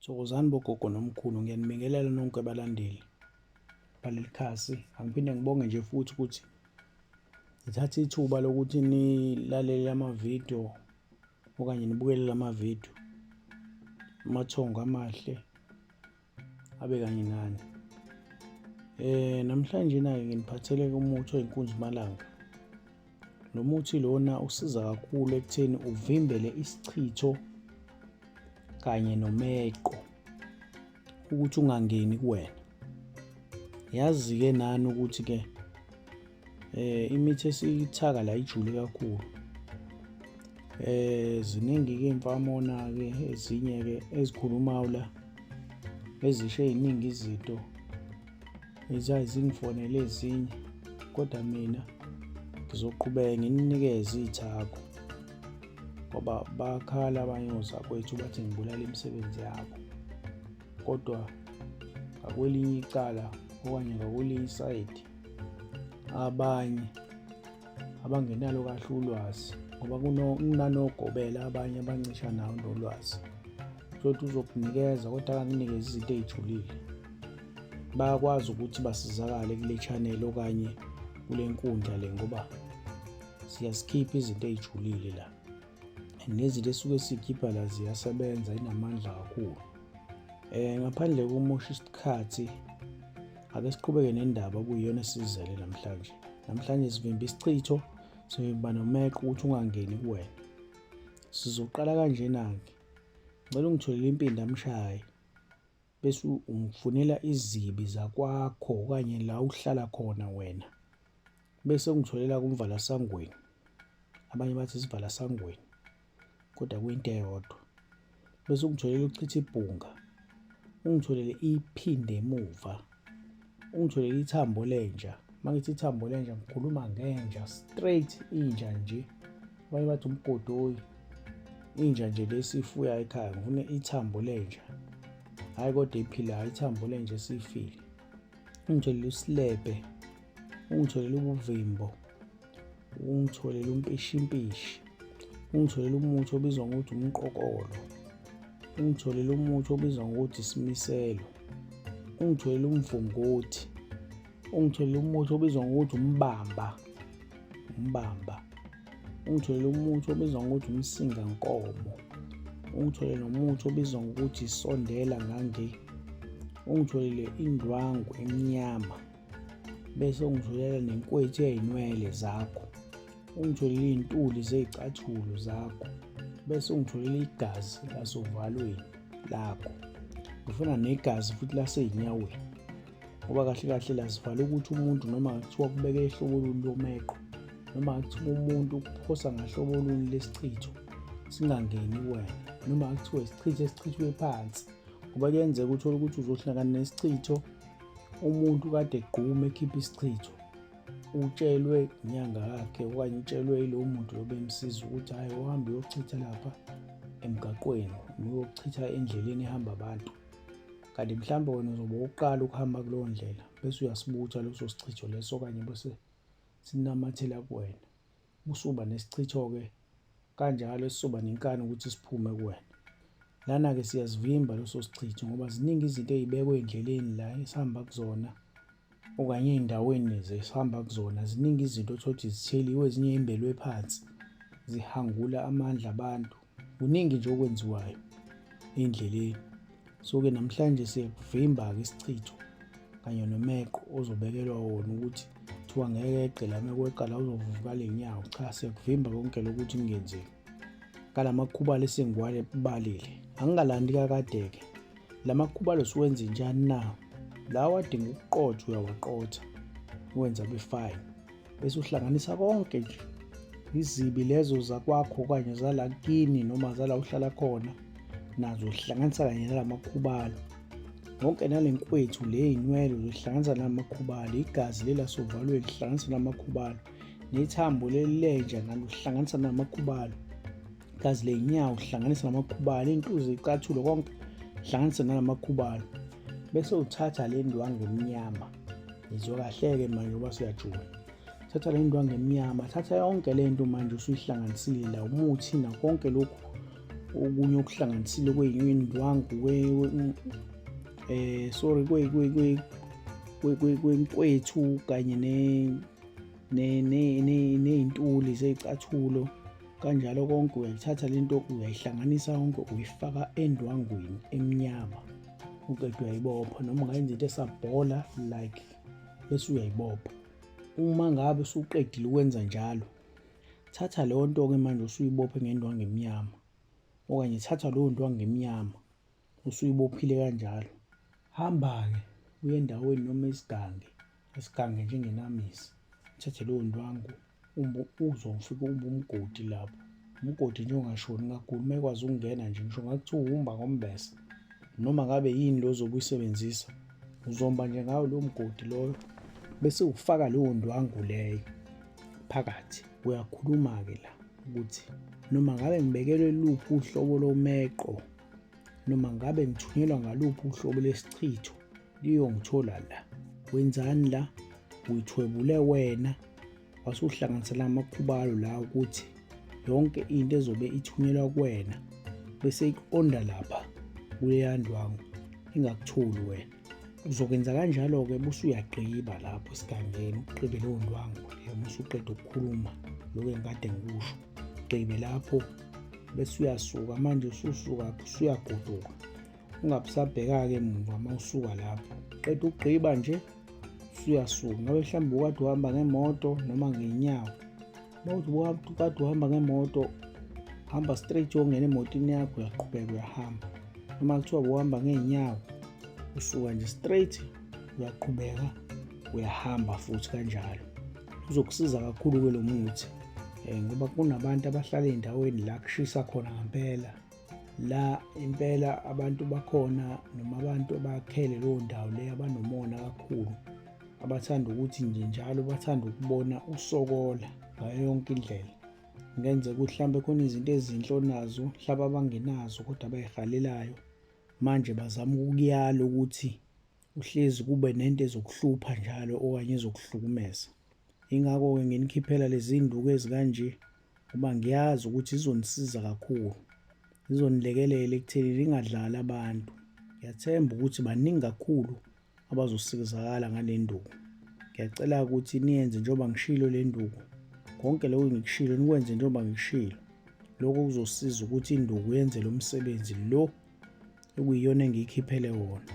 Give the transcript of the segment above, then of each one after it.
Thokozani bogogo nomkhulu, ngiyanibingelela nonke balandeli baleli khasi. Angiphinde ngibonge nje futhi ukuthi nithathe ithuba lokuthi nilalele amavidiyo okanye nibukele lamavidiyo. Amathongo amahle abe kanye nani. Namhlanje na-ke nginiphathele umuthi oyinkunzimalanga. Lo muthi lona usiza kakhulu ekutheni uvimbele isichitho kanye nomeqo ukuthi ungangeni kuwena. Yazi-ke nani ukuthi-ke imithi esiyithaka la ijule kakhulu. Ziningi-ke iy'mfamona-ke ezinye-ke ezikhulumayo la ezisho ey'ningi izinto eziyaye zingifonele ezinye kodwa mina ngizoqhubeka ngininikeze iy'thako ngoba bakhala abanye ozakwethu bathi ngibulala imisebenzi yabo kodwa ngakwelinye icala okanye ngakwelinye isayidi abanye abangenalo kahle ulwazi ngoba kunanogobela abanye abancisha nawo nolwazi utholukuthi uzokunikeza kodwa akakunikeze izinto ey'julile. Bayakwazi ukuthi basizakale kule channel okanye kule nkundla le ngoba siyasikhipha izinto ey'julile la and nezinto esuke siyikhipha la ziyasebenza inamandla kakhulu. Ngaphandle kokumosha isikhathi ake siqhubeke nendaba okuyiyona esizele namhlanje. Namhlanje sivimba isichitho, sivimba nomeqo ukuthi ungangeni kuwena. Sizoqala kanjena-ke. Ngicela ungitholele impinda mshaye bese ungifunela izibi zakwakho okanye la uhlala khona wena bese ungitholela kumvalasangweni. Abanye bathi isivalasangweni kodwa kuyinto eyodwa. Bese ungitholela uchitha ibhunga, ungitholele iphinde emuva, ungitholele ithambo lenja. Uma ngithi ithambo lenja ngikhuluma ngenja straight inja nje. Abanye bathi umgodoyi, inja nje le esiyifuya ekhaya. Ngifuna ithambo lenja, hhayi kodwa iphilayo, ithambo lenja esifile. Ungitholele usilebhe, ungitholele ubuvimbo, ungitholele umpishimpishi, ungitholele umuthi obizwa ngokuthi umqokolo, ungitholele umuthi obizwa ngokuthi isimiselo, ungitholele umvunguthi, ungitholele umuthi obizwa ngokuthi umbamba, umbamba, ungitholele umuthi obizwa ngokuthi umsingankomo, ungitholele nomuthi obizwa ngokuthi isondela ngange, ungitholele indwangu emnyama, bese ungitholela nenkwethu yey'nwele zakho, ungitholele iy'ntuli zey'cathulo zakho, bese ungitholela igazi lasovalweni lakho. Ngifuna negazi futhi lasey'nyaweni ngoba kahle kahle lazivala ukuthi umuntu noma kuthiwa kubeke ihlobo oluni lomeqo noma kuthiwa umuntu kuphosa ngahlobo oluni lesichitho singangeni kuwena noma kuthiwa isichitho esichithwe phansi ngoba kuyenzeka uthole ukuthi uzohlangana nesichitho umuntu kade egquma ekhipha isichitho utshelwe inyanga yakhe okanye utshelwe yilowo muntu lobemsiza ukuthi hhayi uhambe uyochitha lapha emgaqweni uyochitha endleleni ehamba abantu kanti mhlawumbe wena uzobe uqala ukuhamba kuleyo ndlela bese uyasibutha leso sichitho leso okanye bese sinamathela kuwena usuba nesichitho-ke kanjalo esizoba nenkani ukuthi siphume kuwena. Lana-ke siyasivimba leso sichitho ngoba ziningi izinto ey'bekwe ey'ndleleni la esihamba kuzona okanye ey'ndaweni esihamba kuzona. Ziningi izinto othola ukuthi zitheliwe ezinye y'mbelwe phansi zihangula amandla abantu. Kuningi nje okwenziwayo endleleni. So-ke namhlanje siyakuvimba-ke isichitho kanye nomeqo ozobekelwa wona ukuthi kuthiwa ngeke eqe la mekweqa la uzovuvukala iy'nyawo. Cha, siyakuvimba konke lokhu ukuthi kungenzeki ngalamakhubalo esengiwabalile. Angingalandi kakade-ke la makhubalo siwenze njani na? Lawa adinga ukuqothwa uyawaqotha uwenza abe fine bese uhlanganisa konke nje izibi lezo zakwakho okanye zala kini noma zala uhlala khona nazo uhlanganisa kanye nalamakhubalo yonke nale nkwethu le inwele uzohlanganisa namakhubalo igazi leli lasovalweni lihlanganisa namakhubalo nethambo leli lenja nalo uhlanganisa namakhubalo igazi ley'nyawo uhlanganisa namakhubalo iy'ntuzi iy'cathulo konke uhlanganisa nalamakhubalo bese uthatha le ndwangu emnyama. Ngizwe kahle-ke manje ngoba siyajula. Thatha le ndwangu emnyama, thatha yonke le nto manje usuyihlanganisile la, umuthi nakonke lokhu okunye okuhlanganisile kweyindwangu sorry kwenkwethu kanye ney'ntuli zey'cathulo kanjalo konke. Uyayithatha lento, uyayihlanganisa yonke, uyifaka endwangwini emnyama, uqeda uyayibopha, noma ungayenza into esabhola like, bese uyayibopha. Uma ngabe usuqedile ukwenza njalo, thatha leyo nto-ke manje usuyibophe ngendwangu emnyama, okanye thatha leyo ndwangu emnyama usuyibophile kanjalo, hamba-ke uye endaweni noma isigange, isigange njengenamisi, uthathe leyo ndwangu uzofike umbe umgodi lapho, umgodi nje ongashoni kakhulu, uma ekwazi ukungena nje, ngisho ngakuthiwa uwumba ngombese noma ngabe yini lo ozobe uyisebenzisa, uzomba nje ngawo lowo mgodi loyo, bese ufaka leyo ndwangu leyo phakathi. Uyakhuluma-ke la ukuthi noma ngabe ngibekelwe luphi uhlobo lomeqo, noma ngabe ngithunyelwa ngaluphi uhlobo lesichitho, liyongithola la. Wenzani la? Uyithwebule wena, wasuhlanganisela amakhubalo la ukuthi yonke into ezobe ithunyelwa kuwena bese iqonda lapha kuleya ndwangu, ingakutholi wena. Uzokwenza kanjalo-ke, bese uyagqiba lapho esigangeni, ugqibe leyo ndwangu leyo. Uma usuqeda ukukhuluma lokhu engikade ngikusho, gqibe lapho bese uyasuka. Manje ususuka, usuyagoduka, ungabe usabheka-ke emuva uma usuka lapho. Qeda ukugqiba nje, usuyasuka. Ngabe mhlawumbe ukade uhamba ngemoto noma ngey'nyawo, uma uthi ukade uhamba ngemoto, hamba straight uyongena emotini yakho, uyaqhubeka uyahamba. Noma kuthiwa uhamba ngey'nyawo, usuka nje straight uyaqhubeka uyahamba futhi kanjalo. Uzokusiza kakhulu-ke lo muthi, ngoba kunabantu abahlala ey'ndaweni la kushisa khona ngempela, la impela abantu bakhona noma abantu abakhele leyo ndawo leyo abanomona kakhulu, abathanda ukuthi nje njalo bathanda ukubona usokola ngayo yonke indlela. Kungenzeka ukuthi mhlawumbe khona izinto ezinhle onazo, mhlawumbe abangenazo kodwa abayihalelayo, manje bazama ukukuyala ukuthi uhlezi kube nento ezokuhlupha njalo okanye ezokuhlukumeza. Yingakho-ke nginikhiphela lezi nduku ezikanje, ngoba ngiyazi ukuthi zizonisiza kakhulu, zizonilekelela ekutheni ningadlali abantu. Ngiyathemba ukuthi baningi kakhulu abazosizakala ngale nduku. Ngiyacela ukuthi niyenze njengoba ngishilo le nduku, konke lokhu engikushilo nikwenze njengoba ngikushilo. Lokho kuzosiza ukuthi induku yenze lo msebenzi lo okuyiyona engiyikhiphele wona.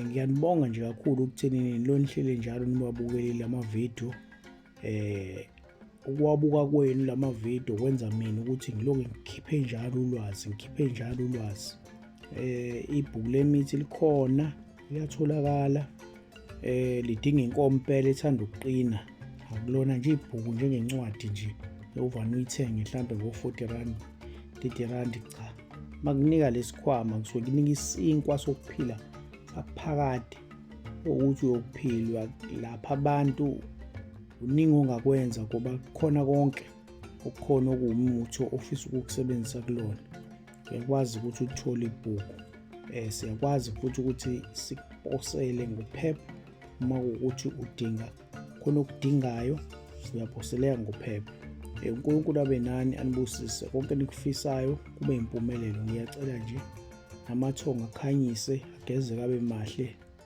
Ngiyanibonga nje kakhulu ekutheni lo nihlele njalo niwabukelile amavidiyo. Ukuwabuka kwenu lama video kwenza mina ukuthi ngilokhu ngikhiphe njalo ulwazi, ngikhiphe njalo ulwazi. Ibhuku lemithi likhona, liyatholakala, lidinga inkomo impela ethanda ukuqina. Akulona nje ibhuku njengencwadi nje ovane uyithenge mhlambe ngo-40 rand, 30 rand, cha. Makunika lesikhwama ngisuke kunika isinkwa sokuphila saphakade, ukuthi uyokuphilwa lapha abantu. Kuningi ongakwenza ngoba kukhona konke okukhona okuwumuthi ofisa ukukusebenzisa kulona. Uyakwazi ukuthi uthole ibhuku, siyakwazi futhi ukuthi sikuposele ngophepha uma kuwukuthi udinga khona okudingayo, uyaposeleka ngophepha. UNkulunkulu abe nani, anibusise konke enikufisayo kube impumelelo. Ngiyacela nje namathongo akhanyise, agezeke abe mahle.